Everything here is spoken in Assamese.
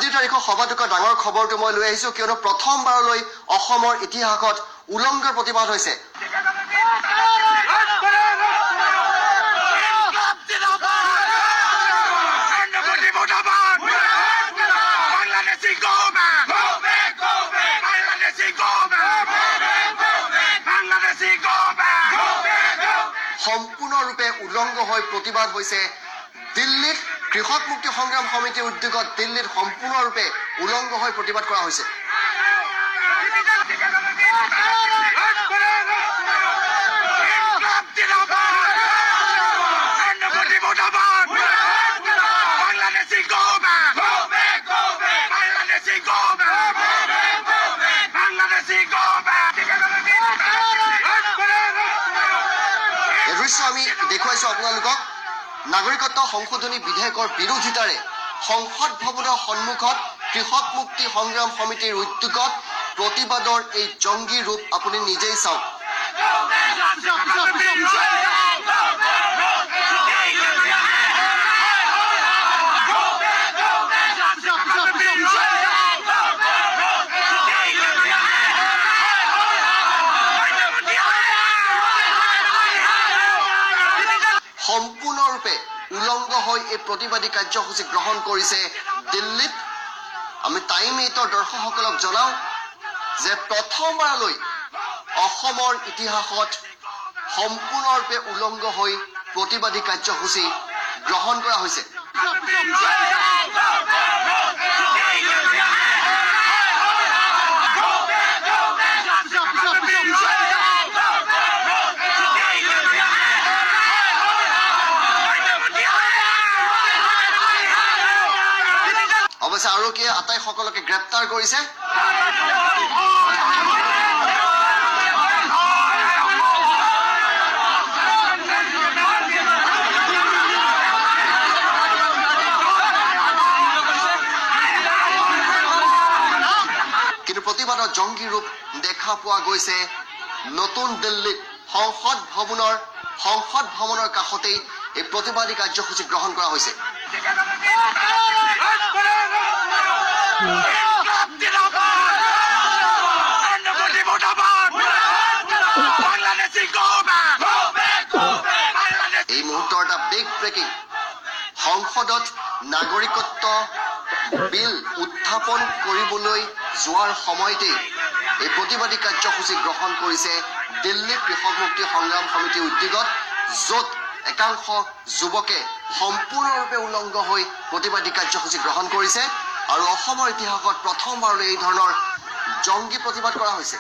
আজিৰ তাৰিখৰ সবাতোকৈ ডাঙৰ খবৰটো মই লৈ আহিছো, কিয়নো প্ৰথমবাৰলৈ অসমৰ ইতিহাসত উলংগ প্ৰতিবাদ হৈছে। সম্পূৰ্ণৰূপে উলংগ হৈ প্ৰতিবাদ হৈছে দিল্লীত। কৃষক মুক্তি সংগ্ৰাম সমিতিৰ উদ্যোগত দিল্লীত সম্পূৰ্ণৰূপে উলংগ হৈ প্ৰতিবাদ কৰা হৈছে। দৃশ্য আমি দেখুৱাইছো আপোনালোকক। নাগৰিকত্ব সংশোধনী বিধেয়কৰ বিৰোধিতাৰে সংসদ ভৱনৰ সন্মুখত কৃষক মুক্তি সংগ্ৰাম সমিতিৰ উদ্যোগত প্ৰতিবাদৰ এই জংগী ৰূপ আপুনি নিজেই চাওক। সম্পূৰ্ণৰূপে উলংগ হৈ এই প্ৰতিবাদী কাৰ্যসূচী গ্ৰহণ কৰিছে দিল্লীত। আমি টাইম এইটৰ দৰ্শকসকলক জনাওঁ যে প্ৰথমবাৰলৈ অসমৰ ইতিহাসত সম্পূৰ্ণৰূপে উলংগ হৈ প্ৰতিবাদী কাৰ্যসূচী গ্ৰহণ কৰা হৈছে। অৱশ্যে আৰক্ষীয়ে আটাইসকলকে গ্ৰেপ্তাৰ কৰিছে। কিন্তু প্ৰতিবাদৰ জংগী ৰূপ দেখা পোৱা গৈছে নতুন দিল্লীত। সংসদ ভৱনৰ কাষতেই এই প্ৰতিবাদী কাৰ্যসূচী গ্ৰহণ কৰা হৈছে। এই মুহূৰ্তৰ এটা বিগ ব্ৰেকিং, সংসদত নাগৰিকত্ব বিল উত্থাপন কৰিবলৈ যোৱাৰ সময়তেই এই প্ৰতিবাদী কাৰ্যসূচী গ্ৰহণ কৰিছে দিল্লী কৃষক মুক্তি সংগ্ৰাম সমিতিৰ উদ্যোগত, য'ত একাংশ যুৱকে সম্পূৰ্ণৰূপে উলংগ হৈ প্ৰতিবাদী কাৰ্যসূচী গ্ৰহণ কৰিছে আৰু অসমৰ ইতিহাসত প্ৰথমবাৰলৈ এই ধৰণৰ জংগী প্ৰতিবাদ কৰা হৈছে।